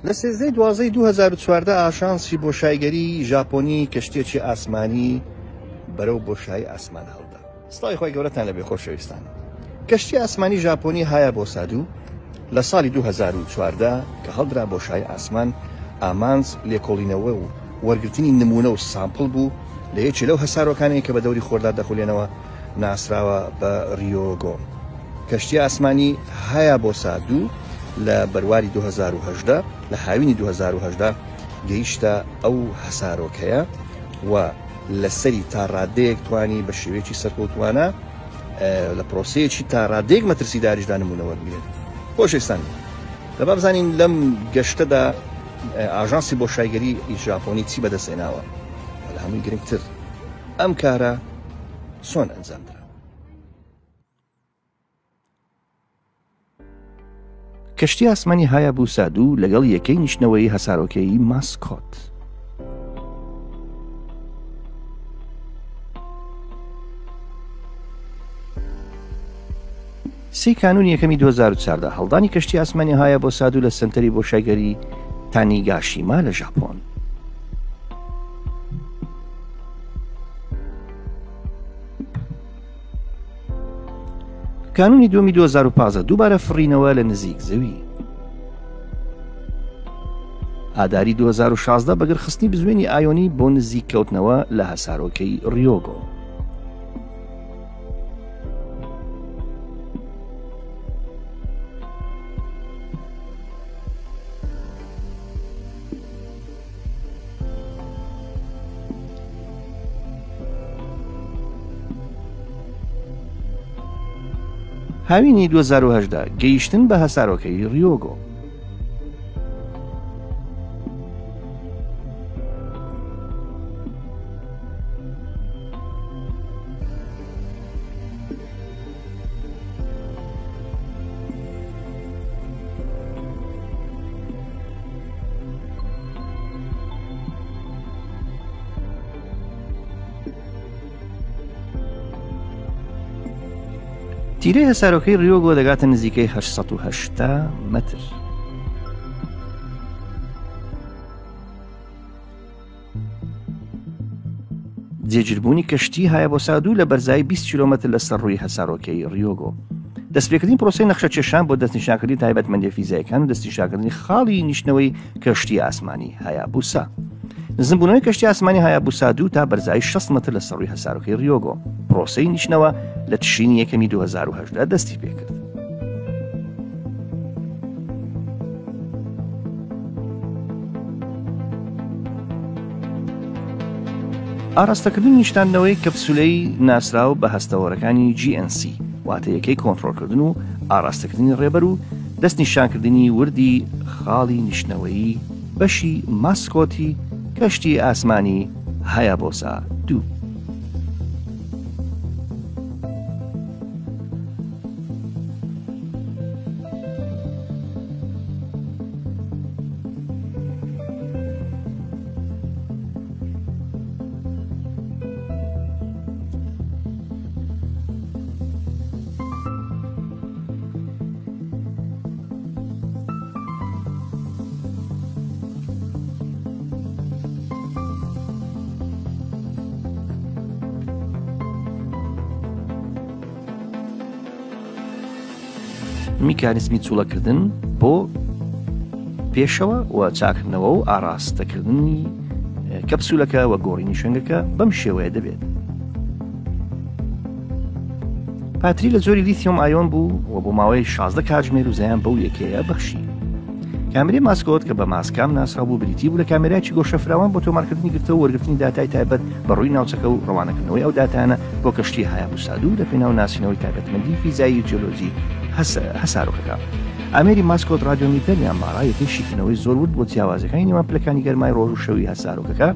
لە سێزدەی دوازدەی 2014 ئاژانسی بۆشایگەری ژاپۆنی کەشتیەکی ئاسمانی بەرەو بۆشایی ئاسمان هەڵدا. سڵاوی خوای گەورەتان لەبێ خۆشەویستان. کەشتی ئاسمانی ژاپۆنی هایابۆسا دوو لە ساڵی 2014 کە هەڵدرا بۆشایی ئاسمان ئامانج لێکۆڵینەوە و وەرگرتنی نمونە و sample بوو لە یەکێ لەو هەسارۆکانەی کە بە دەوری خۆردا دەخولێنەوە ناسراوە بە ریۆگۆ. کەشتی ئاسمانی هایابۆسا دوو لە بەرواری 2018 لە هاوینی 2018 گەیشتە ئەو هەسارۆکەیە و لەسەری تا ڕادەیەک توانی بە شێوەیەکی سەرکەوتوانە لە پرۆسەیەکی تا ڕادەیەک مەترسیداریشدا نمونە وەربگرێت. خۆشەویستان دەبا بزانین لەم گەشتەدا ئاژانسی بۆشایگەری ژاپۆنی چی بەدەستهێناوە و لە هەمووی گرنگتر ئەم کارە چۆن ئەنجام درا. کەشتی ئاسمانی هایابوسا دوو لەگەڵ یەکەی نیشتنەوەی هەسارۆکەیی ماسکۆت. سی کانوونی یەکەمی 2014 هەڵدانی کەشتی ئاسمانی هایابوسا دوو لە سەنتەری بۆشایگەری تانیگاشیما لە ژاپۆن. کانونی دووەمی 2015 دووبارە فڕینەوە لە نزیک زەوی. ئاداری 2016 بەگەرخستنی بزوێنی ئایۆنی بۆ نزیک کەوتنەوە لە هەسارۆکەی ڕیۆگۆ. هاوینی 2018 گەیشتن بە هەسارۆکەی ڕیۆگۆ. تیرەی هەسارۆکەی ڕیۆگۆ دەگاتە نزیکەی 880 مەتر. جێگیربوونی کەشتی هایابۆسا دوو لە بەرزایی 20 کیلۆمەتر لەسەر ڕووی هەسارۆکەی ڕیۆگۆ. دەستپێکردنی پرۆسەی نەخشەکێشان بۆ دەستنیشانکردنی تایبەتمەندیە فیزیایەکان و دەستنیشانکردنی خاڵی نیشتنەوەی کەشتی ئاسمانی هایابوسا. نزمبوونەوەی کەشتی ئاسمانی هایابوسا دوو تا بەرزایی 60 مەتر لەسەر ڕووی هەسارۆکەی ڕیۆگۆ. پرۆسەی نیشتنەوە لە تشرینی یەکەمی 2018 دەستی پێکرد. ئاراستەکردنی نیشتاندنەوەی کەپسولەی ناسراو بە هەستەوەرەکانی GNC، واتە یەکەی کۆنترۆڵکردن و ئاراستەکردنی ڕێبەر و دەستنیشانکردنی وردی خاڵی نیشتنەوەیی بەشی ماسکۆتی کەشتی ئاسمانی هایابۆسا دوو. میکانیزمی جوڵەکردن بۆ پێشەوە و چاکردنەوە و ئاراستەکردنی کەپسولەکە و گۆڕینی شوێنگەکە بەم شێوەیە دەبێت. پاتری لە جۆری لیثیۆم ئایۆن بوو و بۆ ماوەی 16 کاتژمێر وزەیان بەو یەکەیە بەخشی. کامێرەی ماسکۆت کە بە ماسکام ناسراو بوو بریتی بوو لە کامێرایەکی گۆشە فراوان بۆ تۆمارکردنی گرتە و وەرگرتنی داتای تایبەت بە ڕووی ناوچەکە و ڕەوانەکردنەوەی ئەو داتایانە بۆ کەشتی هایابوسا دوو لە پێناو ناسینەوەی تایبەتمەندی فیزایی و جیۆلۆجی هەسارۆکەکە. ئامێری ماسکۆت ڕادیۆمیتەر یان مارا یەکەی شیکردنەوەی زۆر ورد بۆ جیاوازیەکانی نێوان پلەکانی گەرمای ڕۆژ و شەوی هەسارۆکەکە،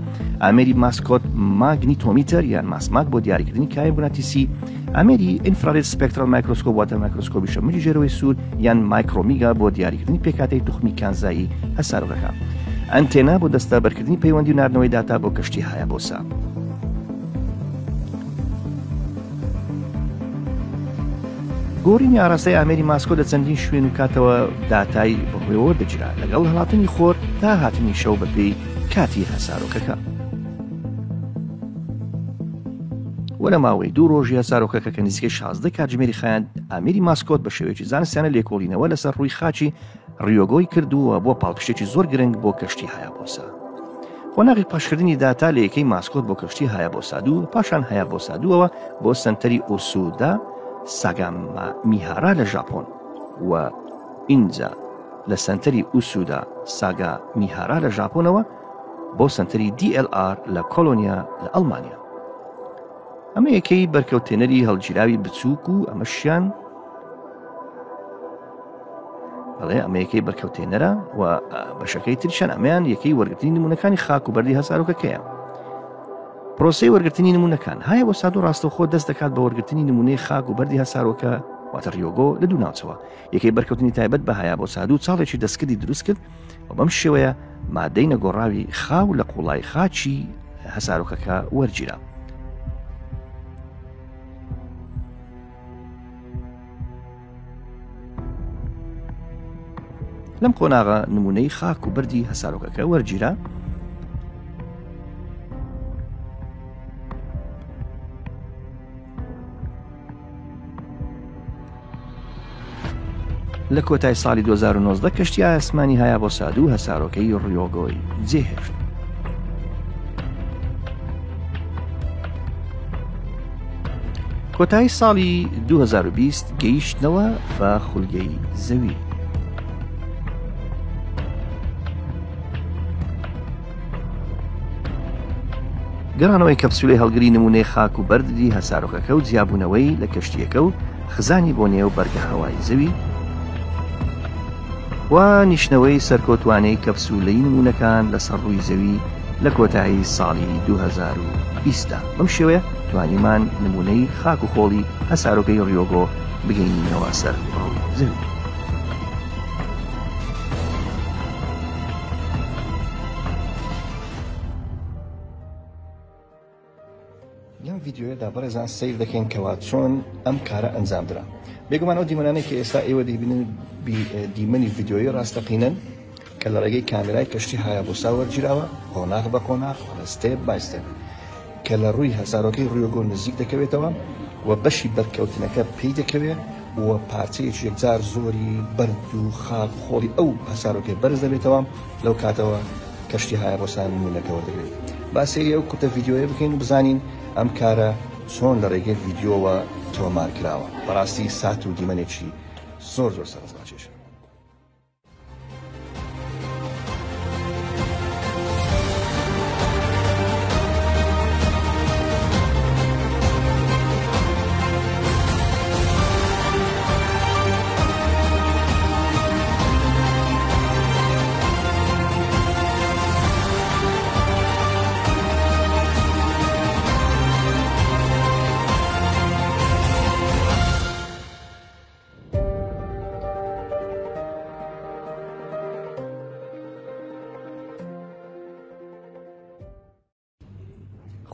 ئامێری ماسکۆت ماگنیتۆمیتەر یان ماسماک بۆ دیاریکردنی کایە موگناتیسی، ئامێری infrared spectral microscope واتە مایکرۆسکۆبی شەمەری ژێرەوەی سوور یان مایکرۆمیگا بۆ دیاریکردنی پێکهاتەی توخمی کانزایی هەسارۆکەکە. ئەنتێنا بۆ دەستەبەرکردنی پەیوەندی و ناردنەوەی داتا بۆ کەشتی هایابۆسا. گۆڕینی ئاراستەی ئامێری ماسکۆ لە چەندین شوێن و کاتەوە داتای بەهۆیەوە وەردەگیرا، لەگەڵ هەڵاتنی خۆر تا هاتنی شەو بەپێی کاتی هەسارۆکەکە. و لە ماوەی دوو ڕۆژی هەسارۆکەکە کە نزیکەی 16 کاتژمێری خایاند، ئامێری ماسکۆت بە شێوەیەکی زانستیانە لێکۆڵینەوە لەسەر ڕووی خاکی ڕیۆگۆی کرد و بووە پاڵپشتێکی زۆر گرنگ بۆ کەشتی هایابۆسا. قۆناغی پەخشکردنی داتا لە یەکەی ماسکۆت بۆ کەشتی هایابۆسا دوو، پاشان هایابۆسا دووەوە بۆ سەنتەری ئوسودا ساگامیهارا لە ژاپۆن و ئینجا لە سەنتەری ئوسودا ساگامیهارا لە ژاپۆنەوە بۆ سەنتەری DLR لە کۆلۆنیا لە ئەڵمانیا. ئەمە یەکەی بەرکەوتێنەری هەڵگیراوی بچووک و ئەمەشیان بەڵێ ئەمە یەکەی بەرکەوتێنەرە و بەشەکەی تریشان ئەمەیان یەکەی وەرگرتنی نمونەکانی خاک و بەردی هەسارۆکەکەیە. پرۆسەی وەرگرتنی نمونەکان هایە بۆ سادو ڕاستەوخۆ دەست دەکات بە وەرگرتنی نمونەی خاک و بەردی هەسارۆکە واتە ڕیۆگۆ لە دوو ناوچەوە یەکەی بەرکەوتنی تایبەت بە هایا بۆ سادو چاڵێکی دەستکردی دروست کرد و بەم شێوەیە مادەی نەگۆڕاوی خاو لە قوڵای خاکی هەسارۆکەکە وەرگیرا. لەم قۆناغە نمونەی خاک و بەردی هەسارۆکەکە وەرگیرا. لە کۆتای ساڵی 2019 کەشتی ئاسمانی هایابۆسا دوو هەسارۆکەی ڕیۆگۆی جێهێشت. کۆتایی ساڵی 2020 گەیشتنەوە بە خولگەی زەوی. گەڕانەوەی کەپسولەی هەڵگری نمونەی خاک و بەردی هەسارۆکەکە و جیابوونەوەی لە کەشتییەکە و خزانی بۆ نێو بەرگە هەوای زەوی و نیشتنەوەی سەرکەوتوانەی کەپسولەی نمونەکان لەسەر ڕووی زەوی لە کۆتایی ساڵی 2020 دا. بەم شێوەیە توانیمان نمونەی خاک و خۆڵی هەسارۆکەی ڕیۆگۆ بگەینینەوە سەر ڕووی زەوی. لەم ڤیدیۆیەدا بەڕێزان سەیر دەکەین کەوا چۆن ئەم کارە ئەنجام درا. بێگومان ئەو دیمەنانەی کە ئێستا ئێوە دەیبینن دیمەنی ڤیدیۆیی ڕاستەقینەن کە لە ڕێگەی کامێرای کەشتی هایابوسا وەرگیراوە قۆناغ بە قۆناغ step by step کە لە ڕووی هەسارۆکەی ڕیۆگۆ نزیک دەکەوێتەوە و بەشی بەرکەوتنەکە پێی دەکەوێت و پارچەیەکی یەکجار زۆری بەرد و خاک خۆڵی ئەو هەسارۆکەی بەرز دەبێتەوە لەو کاتەوە کەشتی هایابوسا نمونەکە وەردەگرێت. با سەیری ئەو کورتە ڤیدیۆیە بکەین و بزانین ئەم کارە چۆن لە ڕێگەی ڤیدیۆوە تۆمار کراوە. بەڕاستی سات و دیمەنێکی زۆر زۆر سەرنجڕاکێشە.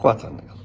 خواتان لەگەڵ.